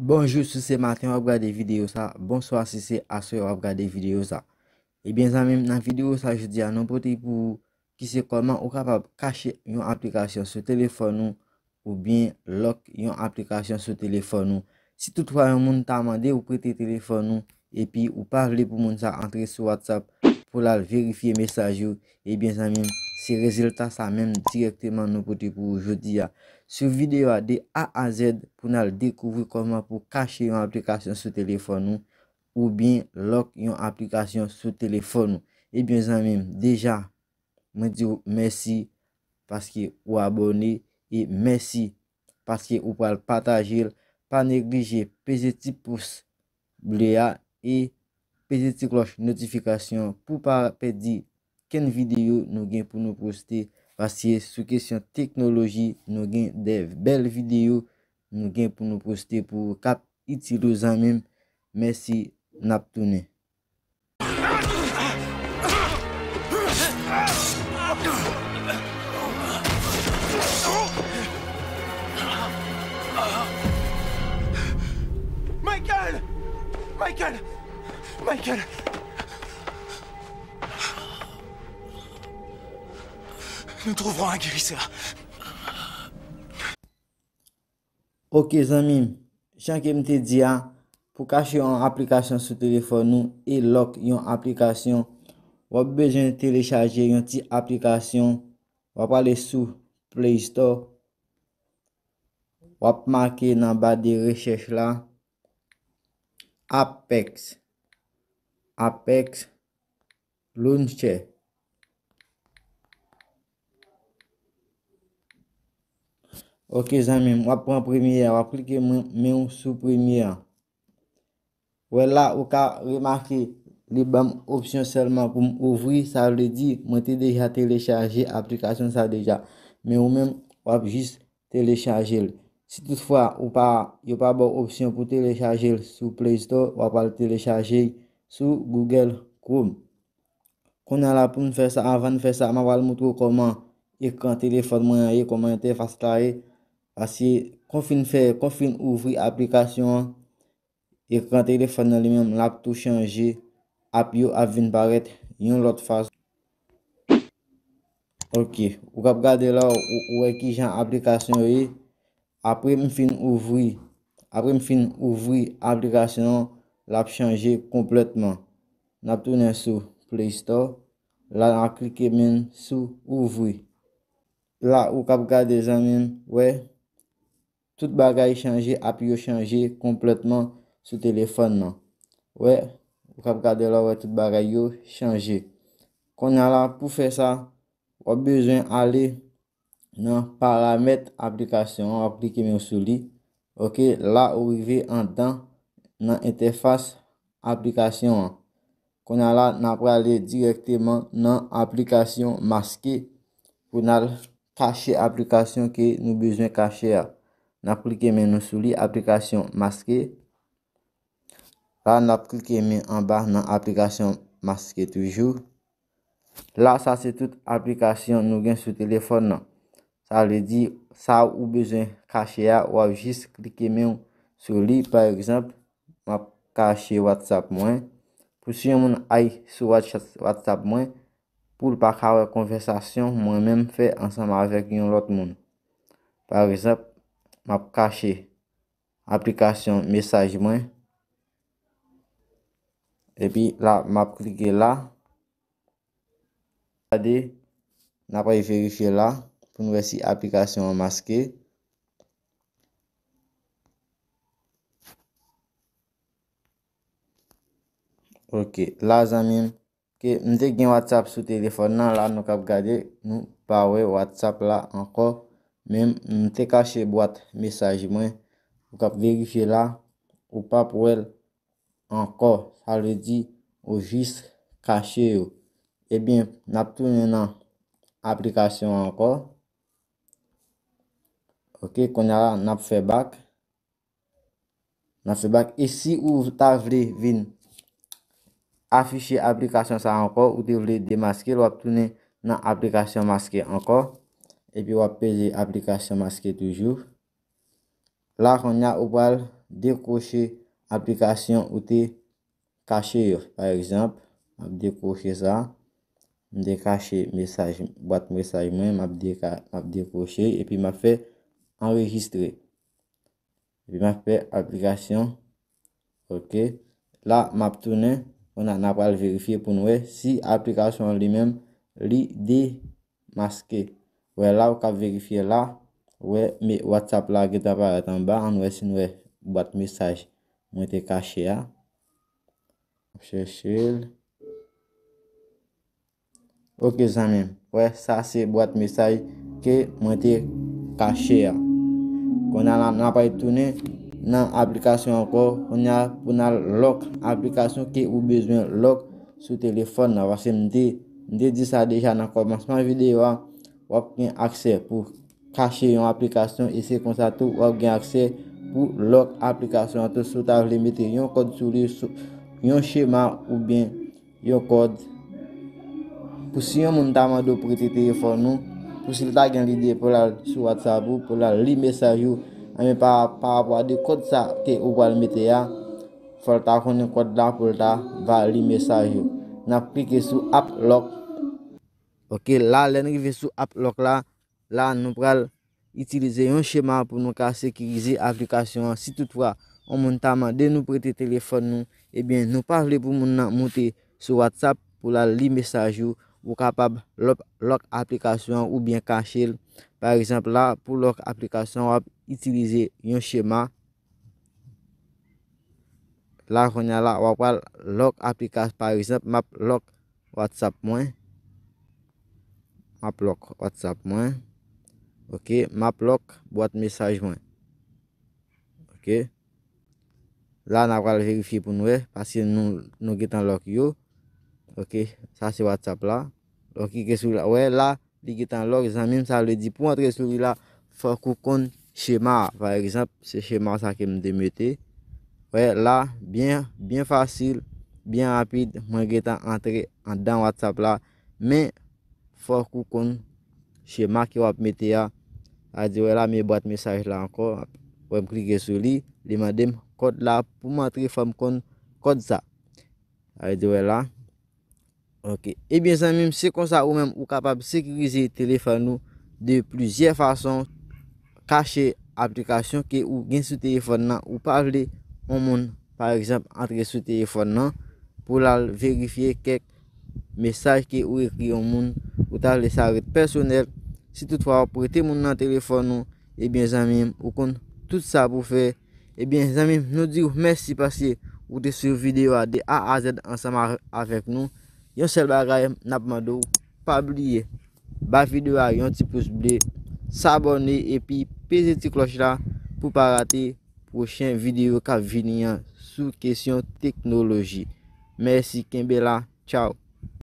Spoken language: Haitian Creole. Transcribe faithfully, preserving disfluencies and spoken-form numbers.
Bonjou, si se maten w ap gade videyo sa, bonswa si se aswè w ap gade videyo sa. Ebyen zanmi m, nan videyo sa jodi a, nou pote pou ou ki se kòman ou kapab kache yon aplikasyon sou telefòn ou oubyen lòk yon aplikasyon sou telefòn ou. Si toutfwa yon moun ta mande ou prete telefòn ou epi ou pa vle pou moun sa antre sou WhatsApp pou l al verifye mesaj ou, ebyen zanmi m, se rezilta sa menm dirèkteman nou pote pou ou jodi a. Sou videyo a de A a Z pou n al dekouvri kòman pou kache yon aplikasyon sou telefòn ou oubyen lòk yon aplikasyon sou telefòn ou. Ebyen zanmi m, deja, mwen di w mèsi paske ou abòne e mèsi paske ou pral pataje l. Pa neglije peze ti pous ble a e peze ti klòch notifikasyon pou pa pèdi kenn videyo nou gen pou nou poste, paske sou kesyon teknoloji, nou gen de bèl videyo nou gen pou nou poste pou ou k ap itil ou zanmi m. Mèsi, n ap tounen. Michael! Michael! Michael! Nous trouverons un guérisseur. Ok zanmi m, jan ke m te di a, pou kache yon aplikasyon sou telefòn ou e lòk yon aplikasyon, w ap bezwen telechaje yon ti aplikasyon. W ap ale sou Play Store, w ap make nan ba de rechèch la Apex, Apex Launcher. Ok zanmi m, w ap pran premye a, w ap klike men w sou premye a. Wè la, ou ka remake li ban m opsyon sèlman pou m ouvri, sa vle di mwen te deja telechaje aplikasyon sa deja. Men ou menm, w ap jis telechaje l. Si toutfwa ou pa, yo pa ba w opsyon pou telechaje l sou Play Store, w ap al telechaje l sou Google Chrome. Kounye a la pou n fè sa, anvan n fè sa, m ap al montre w kòman ekran telefòn mwen an ye, kòman entèfas la ye. Paske kon fin fè, kon fin ouvri aplikasyon an, ekran telefòn nan li menm l ap tou chanje, app yo ap vin parèt yon lòt fason. Ok, ou k ap gade la, ou, ou wè kijan aplikasyon yo ye. Apre m fin ouvri, apre m fin ouvri aplikasyon an, l ap chanje konplètman. N ap tounen sou Play Store. La n ap klike men sou ouvri. La ou k ap gade zanmi m, wè, tout bagay chanje, app yo chanje konplètman sou telefòn nan. Wè, ou k ap gade la, wè tout bagay yo chanje. Kounye a la, pou fè sa, w ap bezwen ale nan paramèt aplikasyon an, w ap klike men w sou li. Ok, la ou rive andan nan entèfas aplikasyon an. Kounye a la, n ap prale dirèkteman nan aplikasyon maske pou n al kache aplikasyon ke nou bezwen kache a. N ap klike men nou sou li, aplikasyon maske. La, n ap klike men anba nan aplikasyon maske toujou. La, sa se tout aplikasyon nou gen sou telefòn nan. Sa vle di, sa ou bezwen kache a, w ap jis klike men w sou li. Pa egzanp, m ap kache WhatsApp mwen. Pou si yon moun al sou WhatsApp mwen, pou l pa ka wè konvèsasyon mwen menm fè ansanm avèk yon lòt moun. Pa egzanp, m ap kache aplikasyon mesaj mwen. Epi la, m ap klike la. Gade, n ap al verifye la pou n wè si aplikasyon an maske. Ok, la zanmi m, ke m te gen WhatsApp sou telefòn nan, la nou k ap gade, nou pa wè WhatsApp la ankò. Men m te kache bwat mesaj mwen. Ou k ap verifye la, ou p ap wè l ankò. Sa vle di, ou jis kache yo. Ebyen, n ap tounen nan aplikasyon an ankò. Ok, kounye a la, n ap fè bak. N ap fè bak. E si ou ta vle vin afiche aplikasyon sa ankò, ou te vle demaske l, w ap tounen nan aplikasyon maske ankò. Epi w ap peze aplikasyon maske toujou. La kounye a ou pral dekwoche aplikasyon ou te kache yo. Pa egzanp, m ap dekwoche sa. M te kache mesaj, bwat mesaj mwen, m ap deka-, m ap dekwoche, epi m ap fè anrejistre. Epi m ap fè aplikasyon. Ok. La, m ap tounen. Kounye a, n a pral verifye pou n wè si aplikasyon an li menm, li demaske. Wè la, ou ka verifye la. Wè, men WhatsApp la gentan parèt anba. Ann wè si n wè bwat mesaj mwen te kache a. M ap chèche l. Ok, zanmi m. Wè, sa se bwat mesaj ke mwen te kache a. Kounye a la, n ap tounen nan aplikasyon ankò. Kounye a, pou n al lòk aplikasyon ke ou bezwen lòk sou telefòn nan. Paske m te, m te di sa deja nan kòmansman videyo a. W ap gen aksè pou kache yon aplikasyon e se konsa tou w ap gen aksè pou lòk aplikasyon an tou si w ta vle mete yon kòd sou li, sou yon chema oubyen yon kòd. Pou si yon moun ta mande w prete telefòn ou, pou si l ta gen lide pou l al sou WhatsApp ou, pou l al li mesaj ou, anben pa, pa rapò a de kòd sa ke ou pral mete a, fò l ta konnen kòd la pou l ta va li mesaj ou. N ap klike sou App Lock. Ok, la, lè n rive sou App Lock la, la, nou pral itilize yon chema pou nou ka sekirize aplikasyon an. Si toutfwa, yon moun ta mande nou prete telefòn nou, ebyen, nou pa vle pou moun nan moute sou WhatsApp pou l al li mesaj ou, ou kapab lòk, lòk aplikasyon an oubyen kache l. Pa egzanp, la, pou lòk aplikasyon, w ap itilize yon chema. La, kounye a la, w ap pral lòk aplikasyon. Pa egzanp, m ap lòk WhatsApp mwen. M ap lòk WhatsApp mwen. Ok, m ap lòk bwat mesaj mwen. Ok. La, n a pral verifye pou n wè, paske nou, nou gentan lòk yo. Ok, sa se WhatsApp la. Ok, ke sou la. Wè, la, li gentan lòk, zanmi m, sa vle di pou antre sou li la, fòk ou konn chema a. Pa egzanp, se chema sa ke m te mete. Wè, la, byen, byen fasil, byen rapid, mwen gentan antre anndan WhatsApp la. Men, fòk ou konn chema ke w ap mete a. Sa vle di, wè la, men bwat mesaj la ankò. Wè, m klike sou li, li mande m kòd la, pou m antre, fò m konn kòd sa. Sa vle di, wè la. Ok. Ebyen, zanmi m, se konsa ou menm ou kapab sekirize telefòn ou de plizyè fason, kache aplikasyon ke ou gen sou telefòn nan, ou pa vle yon moun, pa egzanp, antre sou telefòn nan pou l al verifye kèk mesaj ke ou ekri yon moun, ou ta vle sa ret pèsonèl. Si toutfwa w ap prete moun nan telefòn ou, ebyen, zanmi m, ou konn tout sa pou fè. Ebyen, zanmi m, nou di w mèsi paske ou te swiv videyo a de A a Z ansanm a-, avèk nou. Yon sèl bagay, n ap mande w, pa bliye, ba videyo a yon ti pous ble, sabòne epi peze ti klòch la pou pa rate pwochen videyo k ap vini an sou kesyon teknoloji. Mèsi, kenbe la, tchaw.